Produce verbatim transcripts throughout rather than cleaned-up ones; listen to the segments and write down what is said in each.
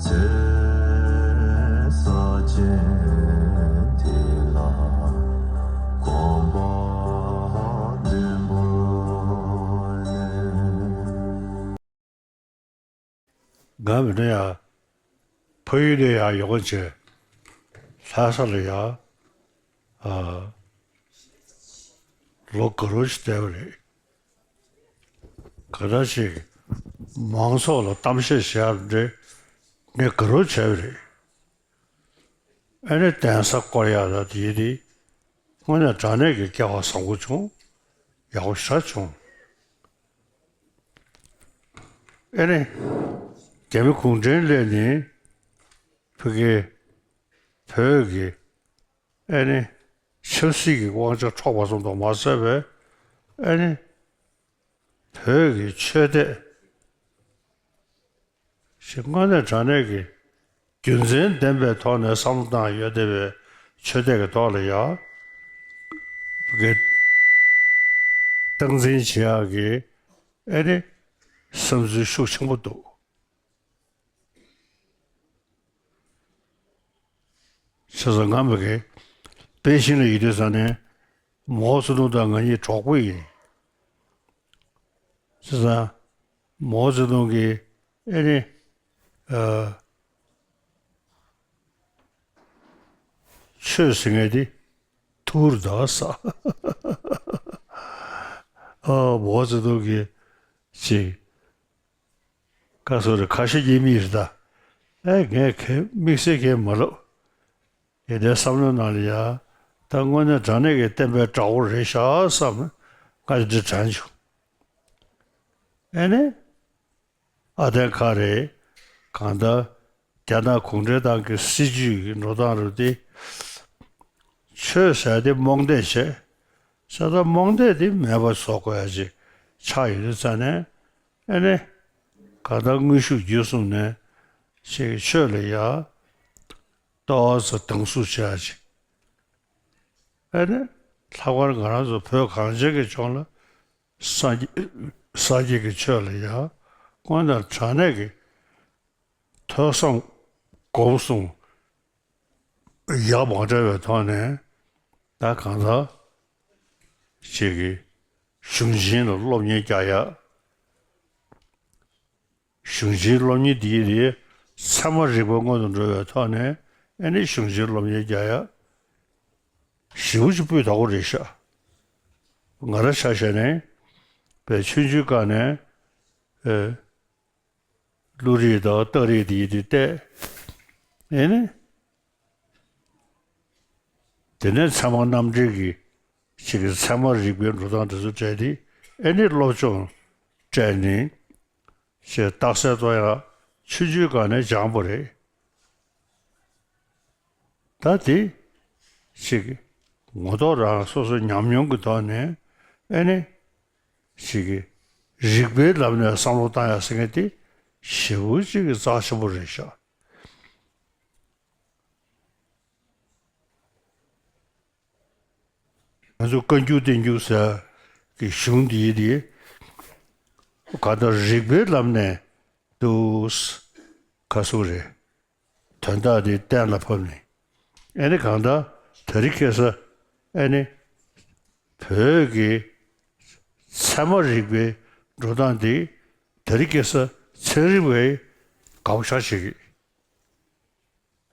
ཚེ་ས་ཆེན་འདི་ལ་གོམ་པ་མཐུན་པོར་གནས། ང་མིན་ན་ཡང་ཕ་ཡུལ་ནས་ཡང་ཡོང་བྱས་ལྷ་ས་ལ་ཡང་ཨ་ལོ་དགའ་རབ་ཅིག་བསྡད་པ་རེད། ག་འདྲ་ཞིག་མང་ཚོགས་ལ་གཏམ་བཤད་བྱེད་ཡག་འདྲ་ངས་དགའ་རབ་བྱས་པ་རེད། ཨ་ནི་གདན་ས་བསྐོར་ཡག་ལ་དེ་དེ་དངོས་གནས་དྲང་གནས་ཀྱི་སྐལ་བ་བཟང་པོ་བྱུང་། ཡག་པོ་ཞེ་དྲག་བྱུང་། ཨ་ནི་རྒྱ་མི་གུང་ཁྲན་སླེབས་ནས་ཕ་གི་བོད་ཀྱི་ཨ་ནི་ཆབ་སྲིད་ཀྱི་དབང་ཆ་འཕྲོག་པ་ཙམ་དུ་མ་ཟད་པའི་ཨ་ནི་བོད་ཀྱི་ཆོས་དད་ཞིག་དངོས་གནས་དྲང་གནས་ཀྱི་རྒྱུ་མཚན་ལྡན་པའི་ཐོག་ནས་བསམ་བློ་བཏང་ཡོད་བསྡད་པའི་ཆོས་དད་ཀྱི་ཐོག་ལ་ཡང་གི་སྟངས་འཛིན་བྱེད་ཡག་གི་ཨ་ནི་བསམ་ཚུལ་ཤུགས་ཆེན་པོ་འདུག་བྱས་ཙང་ང་མི་གི་པེ་ཅིང་ལ་ཡོད་དུས་ཙང་ནས་མའོ་ཙེ་ཏུང་དང་ང་གཉིས་གྲོགས་པོ་ཡིན། བྱས་ཙང་མའོ་ཙེ་ཏུང་གིས་ཨེ་ནི་ཨ་ཆོས་ཟེར་མཁན་དེ་ཐུར་དག་ས། ཨ་མའོ་ཙེ་ཏུང་གིས་ཅིག་ཁ་སོ་རེ་ཁ་ཤས་ཀྱིས་མིག་རེ་ལྟ། ཨེ་ངས་ཁྱེད་དམིགས་བསལ་ཁྱེད་མ་ལབ། དེ་འདྲའི་བསམ་བློའི་ནང་ལ་ཡ། ད་དངོས་གནས་དྲང་གནས་ཀྱི་བསྟན་པའི་དགྲ་བོ་རེད་ཤག་བསམ། ང་དེ་འདྲ་དྲན་བྱུང་། ཨེ་ནས། ཨ་བསྟན་ཁ་རེད། གང་ལྟར་རྒྱ་ནག་གུང་ཁྲན་ཏང་གི་སྲིད་ཇུས་ཀྱི་འགྲོ་སྟངས་རུ་དེ། ཆོས་ཟེར་དེ་རྨོངས་དད་བྱས། ས་ད་རྨོངས་དད་དེ་མེད་པ་བཟོ་དགོས་ཡ་ཅིག་ཆགས་ཡོད་དུས་ཙང་ནས། ཨེ་ནས། གང་ལྟར་དངོས་ཤུགས་བརྒྱུད་གསུམ་ནས་ཅིག་ཆོས་ལ་ཡ་ཏོག་ཙམ་སྡང་ཟུག་བྱེད་ཡ་ཅིག་ཨེ་ནས། ལྷག་པར་ང་རང་ཚོ་བོད་གངས་ཅན་གྱི་ལྗོངས་ལ་སངས་རྒྱས་སངས་རྒྱས་ཀྱི་ཆོས་ལ་ཡ་དངོས་གནས་དྲང་གནས་ཀྱི་ཐོས་བསམ་སྒོམ་གསུམ་ཡ་མ་བྲལ་བའི་ཐོག་ནས་ད་གང་ལྟར་ཅིག་གི་གཞུང་ཆེན་ལ་སློབ་གཉེར་རྒྱག་ཡ། གཞུང་ཆེན་སློབ་གཉེར་འདིའི་རིགས་ཚད་མ་རིག་པ་སྔོན་དུ་འགྲོ་བའི་ཐོག་ནས་ཨེ་ནི་གཞུང་ཆེན་སློབ་གཉེར་རྒྱག་ཡ་ཞེ་པོ་ཅིག་སྤུས་དག་པོ་རེད་ཤག་ང་རང་ཆ་བཞག་ནས་བས་ཆུང་ཆུང་སྒང་ནས་ཨེ། བློ་རིག་དང་རྟགས་རིག་དེ་ཡིན་དེ་བལྟས། ཨེ་ནི། དེ་ནས་ཚད་མ་རྣམ་འགྲེལ་གྱི་ཅིག་གི་ཚད་མ་རིག་པའི་འགྲོ་སྟངས་དེ་ཚོ་བྲལ་ཏེ་ཨེ་ནི་སློབ་སྦྱོང་སྤྲད་ནས་ཅིག་རྟགས་གསལ་གཏོང་ཡག་ཆུང་ཆུང་སྒང་ནས་སྦྱངས་པ་རེད། ད་དེ་ཅིག་ངོ་ཐོག་རང་སོ་སོ་ཉམས་མྱོང་གི་ཐོག་ནས་ཨེ་ནི་ཅིག་རིགས་པའི་ལམ་ནས་བསམ་བློ་བཏང་ཡག་ཟེར་མཁན་དེ་ཞེ་པོ་ཅིག་གི་རྩ་ཆེན་པོ་རེད་ཤག་ང་ཚོ་བཀའ་འགྱུར་བསྟན་འགྱུར་ཟེར་གི་གཞུང་འདིའི་དེ་ག་ད་རིགས་པའི་ལམ་ནས་འདུག་ག་སུ་རེད། དོན་དག་དེ་གཏན་ལ་ཕབ་ནས། ཨེ་ནི་གང་ལྟར་དེ་རིང་ཁ་སང་ཨེ་ནི་བོད་ཀྱི་ཚད་མ་རིག་པའི་འགྲོ་སྟངས་དེ་དེ་རིང་ཁ་སང་ཚན་རིག་པས་དགའ་པོ་ཞེ་དྲག་བྱེད་ཀྱི།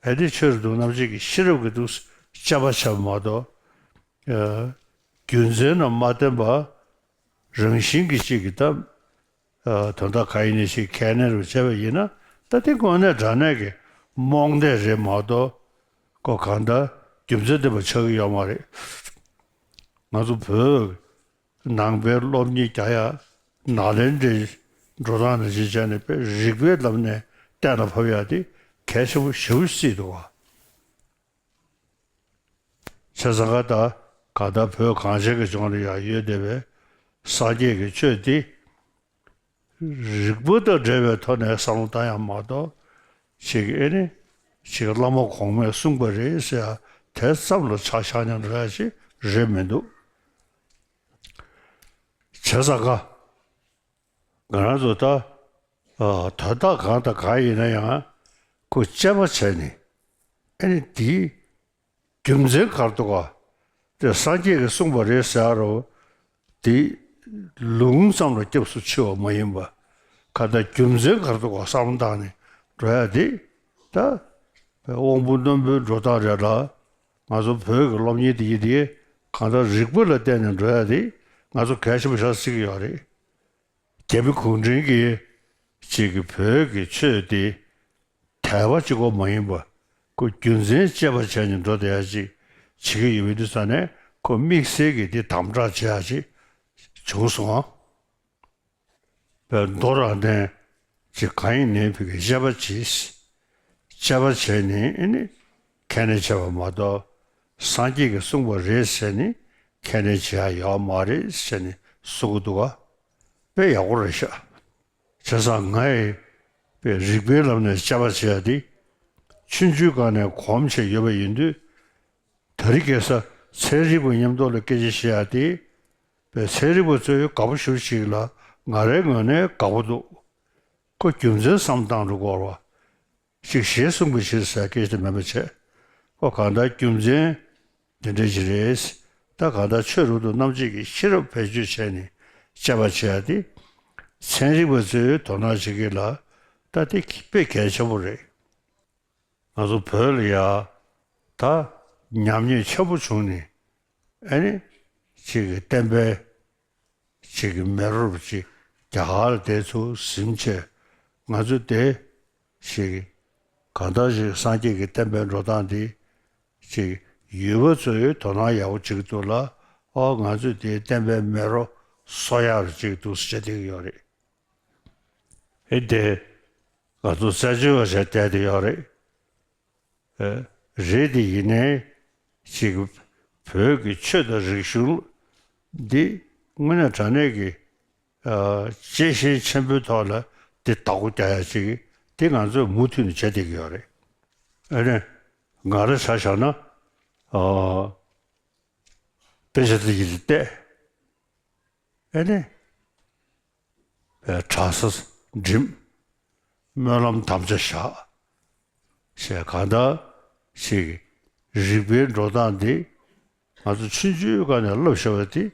ཨེ་ནི་ཆོས་རབ་ཏུ་རྣམ་འབྱེད་ཀྱི་ཤེས་རབ་ཀྱི་དུས་སུ་དཔྱད་པ་བྱས་པ་མ་གཏོགས། ཨ་རྒྱུ་མཚན་རྣམས་མ་བསྟན་པ། རང་བཞིན་གྱིས་གཅིག་གིས་ད་ཨ་དོན་དག་གང་ཡིན་ནའི་ཞིག་ཁས་ལེན་རུ་བྱས་པ་ཡིན་ན་ད་དེ་དངོས་གནས་དྲང་གནས་ཀྱི་རྨོངས་དད་རེད་མ་གཏོགས་ཁོ་གང་ལྟར་རྒྱུ་མཚན་ལྡན་པ་ཆགས་ཀྱི་ཡོད་མ་རེད། ང་ཚོ་བོད་ནང་པའི་སློབ་གཉེར་རྒྱག་ཡ་ནཱ་ལེནྡྲའི་འགྲོ་སྟངས་ནང་བཞིན་བྱས་ནས་དཔེ་རིགས་པའི་ལམ་ནས་གཏན་ལ་ཕབ་ཡ་དེ་གལ་ཆེན་པོ་ཞེ་པོ་ཅིག་འདུག་བ། བྱས་ཙང་ཀ་ད་ག་ད་བོད་གངས་ཅན་གྱི་ལྗོངས་ལ་ཡང་ཡོད་བསྡད་པའི་སངས་རྒྱས་ཀྱི་ཆོས་འདི་རིགས་པ་དང་འབྲེལ་བའི་ཐོག་ནས་བསམ་བློ་བཏང་ཡག་མ་གཏོགས་ཅིག་ཨེ་ནི་ཅིག་བླ་མ་གོང་མས་གསུངས་པ་རེད་ཟེར་ཡ་དེ་ཙམ་ལ་ཆ་བཞག་མཁན་འདྲ་ཡ་ཅིག་རེད་མི་འདུག་བྱས་ཙང་ཀ་ང་རང་ཚོ་ད་ཨ་དོན་དག་གང་དང་གང་ཡིན་ན་ཡང་ ཁོ་དཔྱད་པ་བྱས་ནས་ཨ་ནི་དེའི་རྒྱུ་མཚན་ག་རེ་འདུག་ག་དེ་སངས་རྒྱས་ཀྱིས་གསུངས་པ་རེད་ཟེར་རོ། དེ་ལུང་ཙམ་ལ་སྐྱབས་སུ་མཆི་བ་མ་ཡིན་པ། ག་ད་རྒྱུ་མཚན་ག་རེ་འདུག་ག་བསམ་བློ་བཏང་ནས་འགྲོ་ཡ་དེ། ད་དབང་པོ་རྣོན་པོའི་འགྲོ་སྟངས་རེད་ལ། ང་ཚོ་བོད་ཀྱི་སློབ་གཉེར་དེ་ཡིན་དེ་གང་ལྟར་རིག་པ་ལ་བརྟེན་ནས་འགྲོ་ཡ་དེ་ང་ཚོ་གལ་ཆེན་པོ་ཆགས་སྲིད་ཀྱི་ཡོད་རེད། རྒྱ་མི་གུང་ཁྲན་གྱིས་ཅིག་གི་བོད་ཀྱི་ཆོས་དེ་དད་པ་གཅིག་པོ་མ་ཡིན་པ། ཁོ་རྒྱུ་མཚན་དཔྱད་པ་བྱས་ནས་འགྲོ་བསྡད་ཡ་ཅིག་བྱེད་ཀྱི་ཡོད་པའི་དུས་ཙ་ནས་ཁོ་དམིགས་བསལ་གྱི་དེ་དམ་དྲག་བྱེད་ཡ་ཅིག་བྱུང་སོང་ཨ། པའི་མདོ་རང་བསྟན་ཅིག་གང་ཡིན་ནའི་བོད་ཀྱི་དཔྱད་པ་གྱིས། དཔྱད་པ་བྱས་ནས་ཨེ་ནི་ཁས་ལེན་བྱས་པ་མ་གཏོགས། སངས་རྒྱས་ཀྱིས་གསུངས་པ་རེད་ཟེར་ནས་ཁས་ལེན་བྱེད་ཡ་ཡོད་མ་རེད་ཟེར་ནས་གསུང་གི་འདུག་ག་དཔེ་ཡག་པོ་རེད་ཤག་བྱས་ཙང་ང་ཡི་པའི་རིག་པའི་ལམ་ནས་དཔྱད་པ་བྱེད་ཡ་དེ། ཆུང་ཆུང་སྒང་ནས་གོམས་བྱས་ཡོད་པ་ཡིན་དུས། དེ་རིང་ཁ་སང་ཚན་རིག་པ་མཉམ་དུ་ལ་སྐད་ཆ་བཤད་ཡ་དེ། པའི་ཚན་རིག་པ་ཚོས་དགའ་པོ་ཞེ་པོ་ཅིག་ལ་ང་རའི་ངོས་ནས་དགའ་པོ་འདུག་ཁོ་རྒྱུ་མཚན་བསམ་བཏང་འགྲོ་དགོས་རེད་བ། ཅིག་ཞེས་གསུངས་པའི་ཕྱིར་ཟེར་སྐད་ཆ་དེ་མེད་པ་བྱས། ཁོ་གང་ལྟར་རྒྱུ་མཚན་འདི་འདྲ་ཞིག་རེད། ད་གང་ལྟར་ཆོས་རབ་ཏུ་རྣམ་འབྱེད་ཀྱི་ཤེས་རབ་བེད་སྤྱོད་བྱས་ནས་དཔྱད་པ་བྱེད་ཡ་དེ། ཚན་རིག་པ་ཚོས་དོ་སྣང་བྱེད་ཀྱི་ལ་ད་དེ་དཔེ་གལ་ཆེན་པོ་རེད། ང་ཚོ་བོད་ལ་ཡ་ད་ཉམས་ཉེས་ཆེན་པོ་བྱུང་ནས་ཨ་ནི་ཅིག་གི་བསྟན་པའི་ཅིག་གི་མེ་རོ་ཅིག་རྒྱ་གར་ལ་བསྡད་ཚུལ་ཟིན་བྱས། ང་ཚོ་དེ་ཅིག་གང་ལྟར་ཅིག་སངས་རྒྱས་ཀྱི་བསྟན་པའི་འགྲོ་སྟངས་འདི་ཅིག་ཡུལ་པ་ཚོས་དོ་སྣང་ཡག་པོ་བྱེད་ཀྱི་འདུག་ལ། ཨོ་ང་ཚོས་དེའི་བསྟན་པའི་མེ་རོ་གསོ་ཡག་རུ་ཅིག་འདུག་ཟེར་བྱས་བསྡད་ཀྱི་ཡོད་རེད། ཨེ་དེ། ང་ཚོ་རྩད་གཅོད་པ་བྱས་བསྡད་དེ་ཡོད་རེད། ཨེ། རེད་དེ་ཡིན་ནའི། ཅིག་བོད་ཀྱི་ཆོས་དང་རིག་གཞུང་འདི་དངོས་གནས་དྲང་གནས་ཀྱི་ཨ། གཅེས་ཤིང་ཆེན་པོའི་ཐོག་ལ་འདི་བདག་པོ་རྒྱག་ཡ་ཅིག་འདི་ང་ཚོས་མུ་མཐུད་ནས་བྱེད་བསྡད་ཀྱི་ཡོད་རེད། ཨེ་ནས་ང་རང་ཆ་བཞག་ན། ཨ། དཔེ་ཆ་འདི་ཡིས་བལྟས། ཨེ་ནས། གྲྭ་ས་འགྲིམ། སྨོན་ལམ་དམ་བཅའ་བཞག་ཞེས་གང་ལྟར་ཞིག་རིག་པའི་འགྲོ་སྟངས་འདི་ང་ཚོ་ཆུང་ཆུང་སྒང་ནས་བསླབ་བཞག་པ་འདི་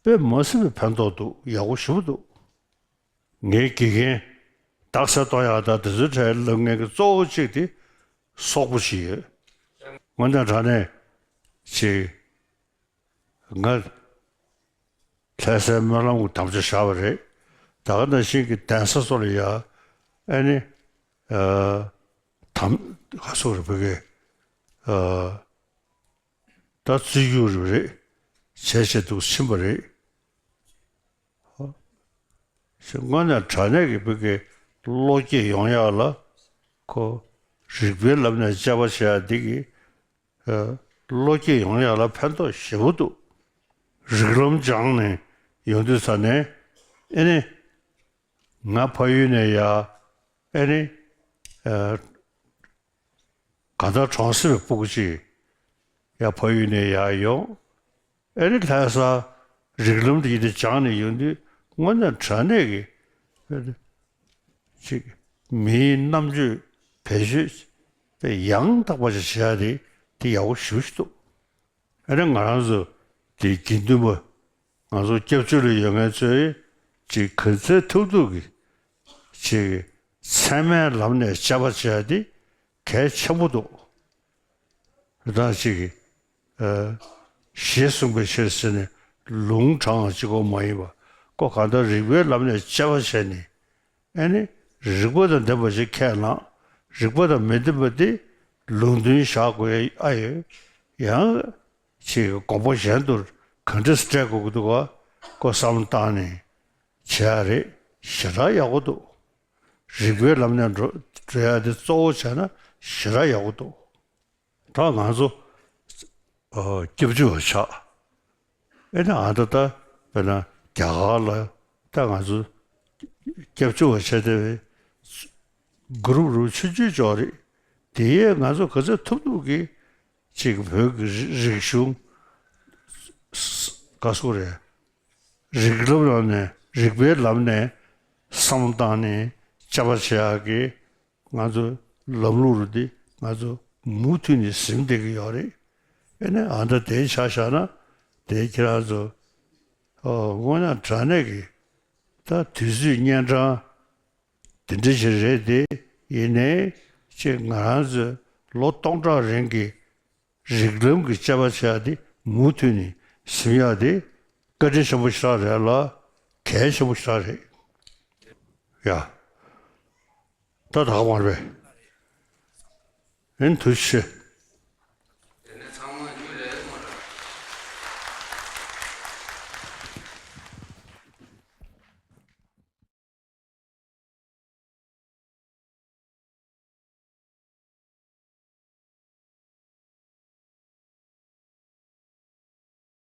དཔེ་མ་སྲིད་པའི་ཕན་ཐོགས་འདུག་ཡག་པོ་ཞེ་པོ་འདུག་ངའི་དགེ་རྒན་རྟགས་གསལ་གཏོང་ཡག་དང་དེ་ཚོའི་གྲས་སློབ་མཁན་གྱི་གཙོ་བོ་གཅིག་དེ་སོག་པོ་ཞིག་ཡོད། དངོས་གནས་དྲང་གནས་ཅིག་ང་ལྷ་སའི་སྨོན་ལམ་གྱི་དམ་བཅའ་བཞག་པ་རེད། ད་ག་ནང་བཞིན་གྱི་གདན་ས་སོགས་ལ་ཡ་ཨ་ནི་ཨ། དམ་ག་སོགས་རེད་བོད་སྐད་ཨ། ད་བརྩི་རྒྱུ་རེད་བྱས་བྱས་འདུག་ཕྱིན་པ་རེད། དངོས་གནས་དྲང་གནས་ཀྱི་བོད་ཀྱི་བློ་སྐྱེད་ཡོང་ཡག་ལ་ཁོ་རིག་པའི་ལམ་ནས་དཔྱད་པ་བྱེད་ཡག་འདི་གི་བློ་སྐྱེད་ཡོང་ཡག་ལ་ཕན་ཐོགས་ཞེ་པོ་འདུག་རིགས་ལམ་སྦྱངས་ནས་ཡོང་དུས་ཙ་ནས་ཨེ་ནི་ང་ཕ་ཡུལ་ནས་ཡ་ཨེ་ནི་གང་ལྟར་གྲོང་གསེབ་ཀྱི་སྤུ་གུ་ཅིག་ཡ་ཕ་ཡུལ་ནས་ཡར་ཡོང་། ཨེ་རི་ལྷ་ས་རིགས་ལམ་དེ་ཡིན་དུས་སྦྱངས་ནས་ཡོང་དུས་དངོས་གནས་དྲང་གནས་ཀྱི་ཅིག་མིའི་རྣམ་དཔྱོད་བེད་སྤྱོད་དེ་ཡང་དག་པ་ཞིག་བྱེད་ཡ་དེ་དེ་ཡག་པོ་ཞེ་པོ་ཞིག་འདུག་ཨེ་རི་ང་རང་ཚོ་དེ་དགེ་འདུན་པ་ང་ཚོ་སྐྱབས་བཅོལ་ལ་ཡོད་མཁན་ཚོས་ཅིག་ག་ཚོད་ཐུབ་ཐུབ་ཀྱི་ཅིག་ཚད་མའི་ལམ་ནས་དཔྱད་པ་བྱེད་ཡ་དེ་གལ་ཆེན་པོ་འདུག་རེ་དང་གཅིག་གིས། ཨ། ཞེས་གསུངས་པའི་ཕྱིར་ཟེར་ནས་ལུང་དྲངས་པ་གཅིག་པོ་མ་ཡིན་པ། ཁོ་གང་ལྟར་རིགས་པའི་ལམ་ནས་དཔྱད་པ་བྱས་ནས། ཨ་ནི་རིགས་པ་དང་ལྡན་པ་ཞིག་ཁས་བླངས། རིགས་པ་དང་མི་ལྡན་པ་དེ་ལུང་འདྲེན་བཞག་དགོས་ཡ་ཨ་ཡོད། ཡང་ཅིག་དགོངས་པ་གཞན་དུ་ག་འདྲས་སྤྲད་དགོས་ཀྱི་འདུག་ག་ཁོ་བསམ་བློ་བཏང་ནས་བྱས་རེད། ཞེ་དྲག་ཡག་པོ་འདུག་རིགས་པའི་ལམ་ནས་འགྲོ་འགྲོ་ཡ་དེ་གཙོ་བོ་བྱས་ན་ཞེ་དྲག་ཡག་པོ་འདུག་ད་ང་ཚོ་ཨ་སྐྱབས་བཅོལ་བ་ཆགས། ཨེ་ན་ཨ་ད་ད་དཔེར་ན་རྒྱ་གར་ལ་ད་ང་ཚོ་སྐྱབས་བཅོལ་བ་བྱས་ཏེ་གུ་རུབ་རུབ་ཆུང་ཆུང་ཅོག་རེད། དེ་ཡས་ང་ཚོ་ག་ཚོད་ཐུབ་ཐུབ་ཀྱིས་ཅིག་བོད་ཀྱི་རིག་རིག་གཞུང་ག་སོགས་རེད། རིགས་ལམ་ལམ་ནས་རིགས་པའི་ལམ་ནས་བསམ་བློ་བཏང་ནས་དཔྱད་པ་བྱེད་ཡག་གི་ང་ཚོ་ ལམ་ལུགས་རུ་འདི་ང་ཚོ་མུ་མཐུད་ནས་ཟིན་བསྡད་ཀྱི་ཡོད་རེད། ཨེ་ནས་ཨ་ད་དེའི་ཆ་བཞག་ན་དེའི་ཁྱེད་རང་ཚོ་ཨོ་དངོས་གནས་དྲང་གནས་ཀྱི་ད་དུས་ཚོད་གཉན་འཕྲང་དེ་འདྲ་ཞིག་རེད་དེ། ཡིན་ནའི་ཅེས་ང་རང་ཚོས་ལོ་སྟོང་ཕྲག་རིང་གི་རིགས་ལམ་གྱི་དཔྱད་པ་བྱེད་ཡ་དེ་མུ་མཐུད་ནས་ཟིན་ཡ་དེ་བཀའ་དྲིན་ཆེན་པོ་ཞིག་རེད་ལ། གལ་ཆེན་པོ་ཞིག་རེད་ཡ། ད་ད་ག་མ་རེད། ཨེ་ཐུགས་རྗེ་ཆེ།